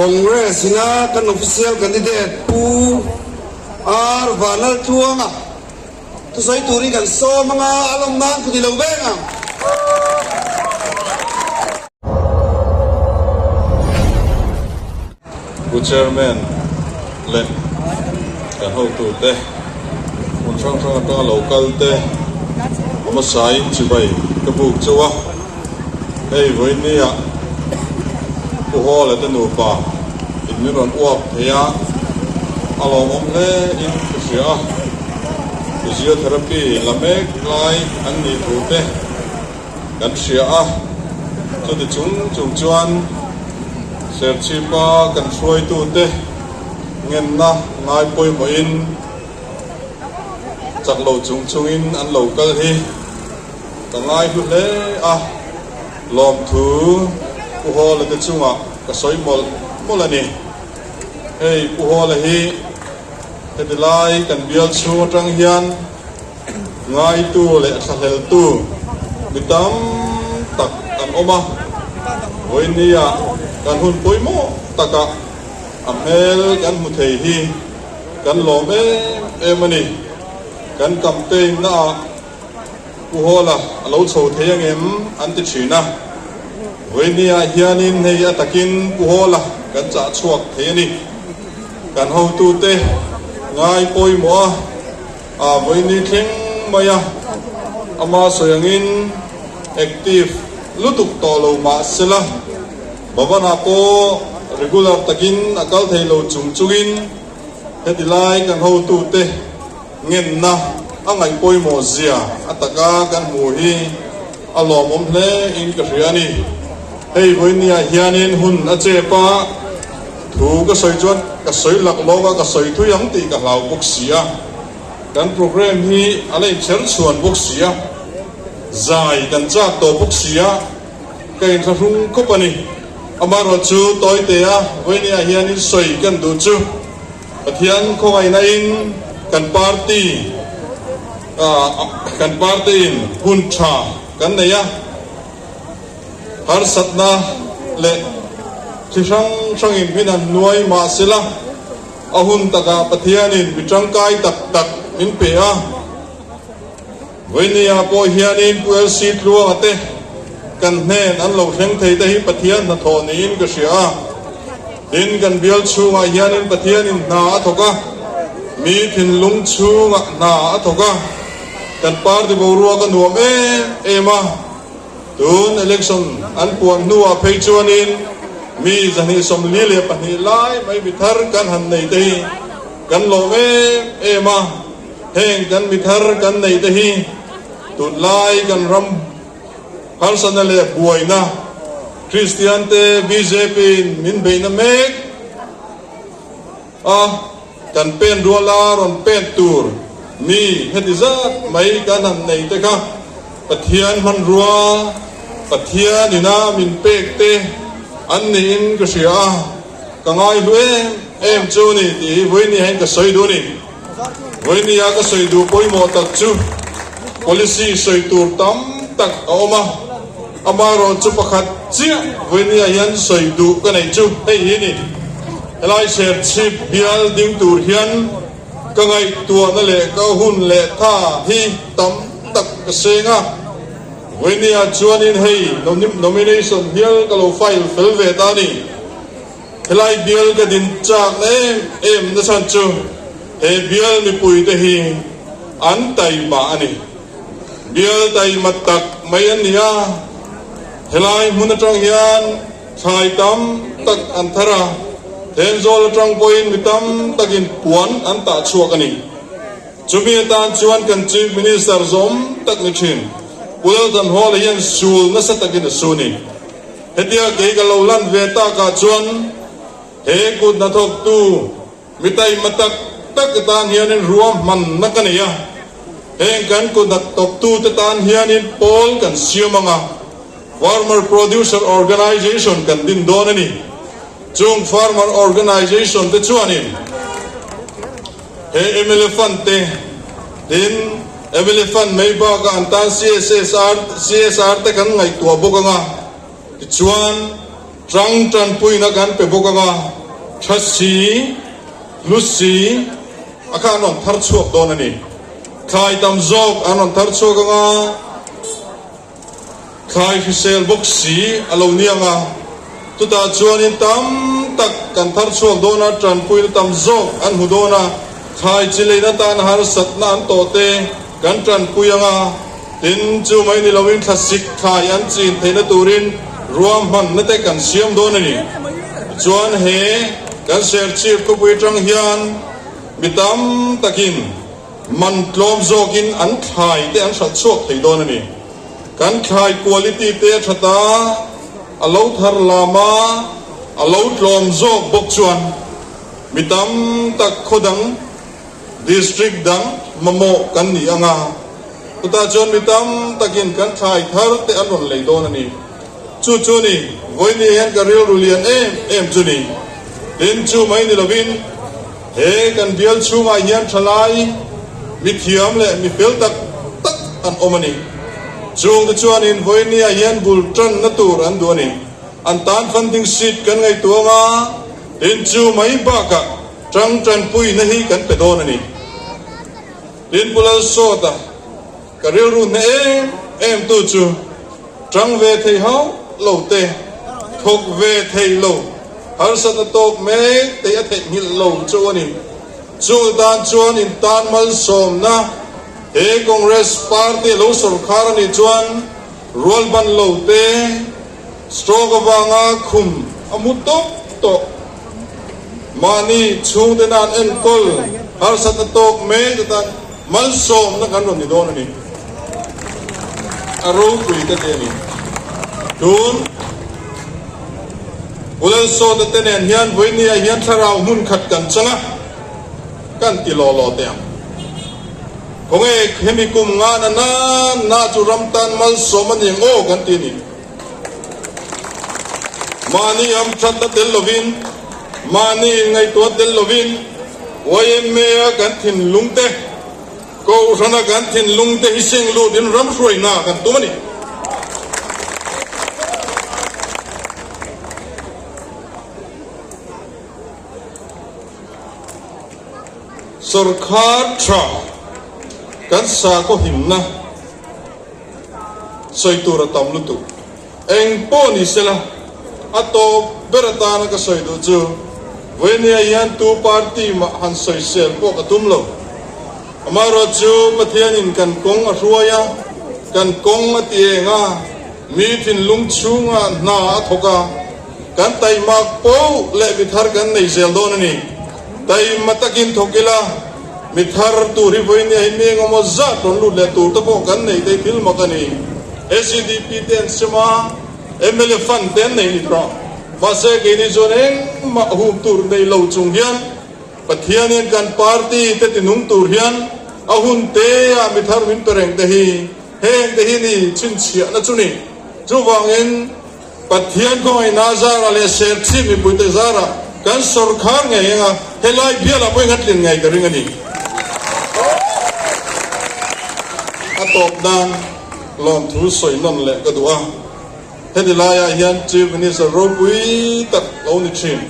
Congress ina kan official candidate Pu R Vanlaltluanga thusawi turin kan sawm anga a lawm nan kut i lo veng ang. Pu Chairman leh kan hotute hmun hrang hrang atanga lo kal te hmasaiin chibai ka buk chauh a, hei vawinia Pu Hawla te nupa in min rawn uap thei a, a lawmawm hle in ka hria a, physiotherapy la mek lai an nih thu te kan hria a, chuti chung chung chuan Serchhipa kan hruaitute ngenna ngai pawimawhin chak lo chung chungin an lo kal hi ka ngai hlu hle a, lawmthu Pu Hawla te chungah ka sawi mawlh mawlh a ni. Hei Pu Hawla hi heti lai kan bial chhung atang hian Ngaitu leh thlahleltu mi tam tak an awm a, vawinia kan hun pawimawh takah a hmel kan hmu thei hi kan lawm em em a ni. Kan campaign naah Pu Hawla a lo chho thei angem an ti thin a, vawinia hianin hei a takin Pu Hawla kan chah chhuak thei a ni. Kan hotute ngai pawimawh a. A vawiini thleng mai a, ama sawi angin active lutuk tawh lo mah sela, Bhavan-ah pawh regular takin a kal thei lo chung chungin heti lai kan hotute ngenna a ngaih pawimawh zia a taka kan hmu hi a lawmawm hle in ka hria a ni. Hei vawiiniah hianin hun a chep a. Thu ka sawi chuan ka sawi lak lawk a, ka sawi thui ang tih ka hlau bawk si a. Kan program hi a la inchher chhuan bawk si a, zai kan chak tawh bawk si a, ka inthlahrung khawp a ni. Amaherawh chu Tawitea vawinia hianin sawi kan duh chu Pathian khawngaihna in kan party kan party in hun tha kan nei a. Harsatna leh thi hrang hrangin min han nuai mah sela, a hun takah Pathianin mi tangkai tak tak min pe a. Vawinia pawh hianin Pu LC Tluanga te kan hnen an lo thleng thei te hi Pathian hnathawh niin ka hria a. Tin, kan bial chhungah hianin Pathianin hna a thawk a, mi thinlung chhungah hna a thawk a, kan party boruak a nuam em em a. Tun election an puan hnuah phei chuanin mi 242 lai mai mi thar kan han nei te hi kan lawm em em a, heng kan mi thar kan nei te hi tunlai kan ram harsatna leh buaina Kristian te bjp in min beihna mek a kan pen ruala rawn pen tur mi heti zat mai kan han nei te kha Pathian hmanrua, Pathian ina min pek te an niin ka hria a, ka ngai hlu em em chu ni tih hi vawinia hian ka sawi duh a ni. Vawinia ka sawi duh pawimawh tak chu policy sawi tur tam tak a awm a, amaherawhchu pakhat chiah vawinia hian sawi duh ka neih chu hei hi a ni. Helai Serchhip bial ding tur hian Ka ngaihtuahna leh ka hun leh tha hi tam tak ka seng a, vawinia chuanin hei nomination hial ka lo file fel ve ta a ni. Helai bial ka din chakna em em na chhan chu he bial mipuite hi an taima a ni. Bial taima tak mai an ni a, helai hmun atang hian Thlai tam tak an thar a, Thenzawl atang pawhin mi tam takin puan an tah chhuak a ni. Chumi atan chuan kan Chief Minister zawm tak ni thin, Pu Lalthanhawla hian sul nasa takin a su ni. Hetia kei ka lo lan ve takah chuan he kut hnathawktu mi taima tak tak tan hianin ruahmanna ka nei a, heng kan kut hnathawktute tan hianin pawl kan siam ang a, Farmer Producer Organization kan din dawn a ni. Chung Farmer Organization te chuanin he mla Fund te tin mla Fund mai bakah an tan CSSR, CSR te kan ngaihtuah bawk ang a, tichuan. Chang tanpuina kan pe bawk anga, tha si, hlu si a kha an rawn thar chhuak dawn a ni. Thlai tam zawk an rawn thar chhuak anga, thlai hrisel bawk si a lo ni anga, chutah chuanin tam tak kan thar chhuak dawn a, tanpuina tam zawk an hmu dawn a, thlai chi leina tan harsatna an tawh te kan tanpui anga, Tin, chu mai ni loin thlasik thlai an chin theihna turin ruahmanna te kan siam dawn a ni. Tichuan, he kan Serchhip khawpui atang hian mi tam takin man tlawm zawkin an thlai te an hralh chhuak thei dawn a ni. Kan thlai quality te a that a, a lo thar lam a, a lo tlawm zawk bawk chuan mi tam tak khaw dang District dang mamawh kan ni ang a, chutah chuan mi tam takin kan thlai thar te an rawn lei dawn a ni. Chu chu ni, vawiin hian ka rilru lian em em chu ni. Tin, chu mai ni lovin he kan bial chhungah hian thalai, mi thiam leh mi fel tak tak an awm a ni. Chungte chuanin vawiin hian bul tanna tur an duh a ni. An tan funding seat kan ngaihtuah ang a, tin chu mai bakah, Tang tanpuina hi kan pe dawn a ni. Tin Pu Lalsawta, ka rilru hne em em tu chu tang ve thei hauh lo te, thawk ve thei lo, harsatna tawk mek te a theihnghilh lo chu a ni. Chu tan chuan in tan malsawmna he Congress party a lo sawrkhar a nih chuan rualban lo te, Stroke avanga khum a mu tawp tawh. Mahni chhungte nan enkawl harsatna tawk mek atan malsawmna kan rawn ni dawn a ni. A ropui ka ti a ni. Tun Ulalsawta te nen hian vawinia hian thlarau hmun khat kan chang a, kan ti law law teh ang. Khawnge hemi kum ngana nan na chu ram tan malsawm a ni ang aw kan ti a ni. Mahni hamthatna tel lovin, mahni inngaihtuah tel lovin YMA-a kan thinlung te, Kohhrana kan thinlung te hi seng lutin ram hruaina kan tum a ni. Sorkar tha kan sakhaw himna. Sawi tur a tam lutuk. Eng pawh ni sela, a tawp ber atana ka sawi duh chu Vawinia hian tu party mah han sawisel pawh ka tum lo. Amaherawh chu Pathianin kan kawng a hruai a, kan kawng a ti eng a, mi thinlung chhungah hna a thawk a, kan taimak poh leh mi thar kan nei zel dawn a ni. Taima takin thawk ila. Mi thar tur hi vawiin hi mi engemaw zat rawn lut leh tur te pawh kan nei thei thil mak a ni. SEDP te an sem a, mla fund te an nei ni tawh. Mahse keini chuan engmah hum tur nei lo chung hian Pathianin kan party te tinung tur hian a hun te ah mi thar min pe reng te hi heng te hi ni chhinchhiahna chu ni. Chuvangin. Pathian khawngaihna zara leh Serchhip mipuite zara kan sawrkhar ngei anga helai bialah pawhin a tlin ngei ka ring a ni. A tawp nan lawmthu sawi nawn leh ka duh a, heti laiah hian Chief Minister ropui tak lo ni thin.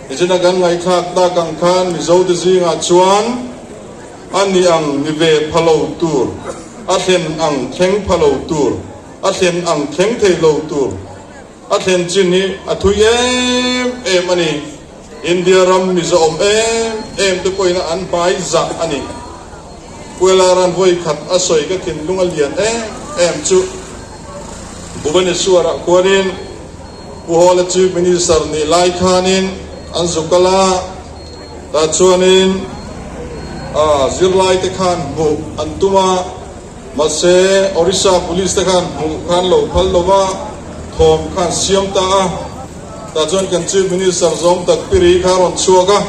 Nichina kan ngaihthlak tak ang khan Mizote zingah chuan a ni ang ni ve pha lo tur, a thlen ang thleng pha lo tur, A thlen ang thleng thei lo tur a thlen chin hi a thui em em a ni. India ram mizo awm em em te pawhin an hmai zah a ni. Puelaran vawi khat a sawi ka thinlung a lian em em chu Bhubaneswar ah khuanin Pu Hawla Chief Minister nih lai khanin an zu kal a, tah chuanin zirlai te khan hmuh an tum a. Mahse, Orissa Police te khan hmuh khan lo phal lo va, thawm khan siam ta a. Tah chuan kan Chief Minister zawm tak piri kha a rawn chhuak a,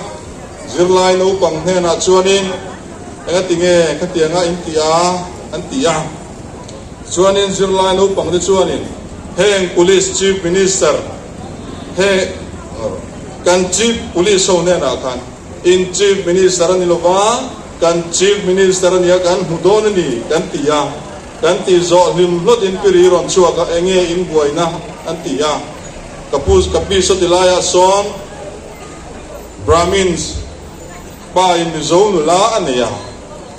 zirlai naupang hnenah chuanin engati nge khatianga in ti a an ti a. Chuanin zirlai naupang te chuanin heng Police Chief Minister he kan Chief Police ho hnenah khan in Chief Minister a ni lo va, Kan Chief Minister a nia kan hmu dawn a ni kan ti a, kan tih zawh hlim hlawt in piri rawn chhuak a enge in buaina an ti a. Ka pu ka pi sawti laiah sawn Brahmins pa in Mizo nula a nei a,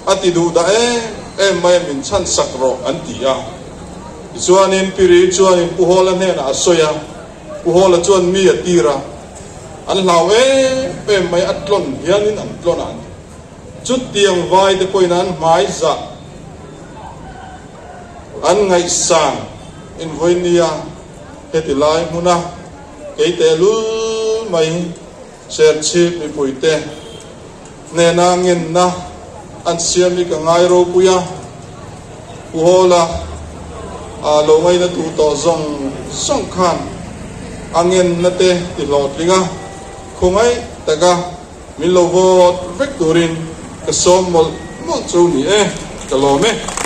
a ti duh dah em em mai a min chhan sak rawh an ti a. Tichuanin Pi Ri chuanin Pu Hawla hnenah a sawi a, Pu Hawla chuan mi a tir a, an hlau em em mai a tlawn hianin an tlawn a an ti. Chutiang vai te pawhin an hmai zah an ngaihsan invawi nia heti lai hmuna kei tehlul mai Serchhip mipuite hnena ngenna an siam hi ka ngai ropui a, Pu Hawla a lo ngaina tu tawh zawng zawng khan a ngenna te ti hlawhtling a, khawngaih taka Min lo vawt vek turin ka sawm mawlh mawlh chu ni e, ka lawm e.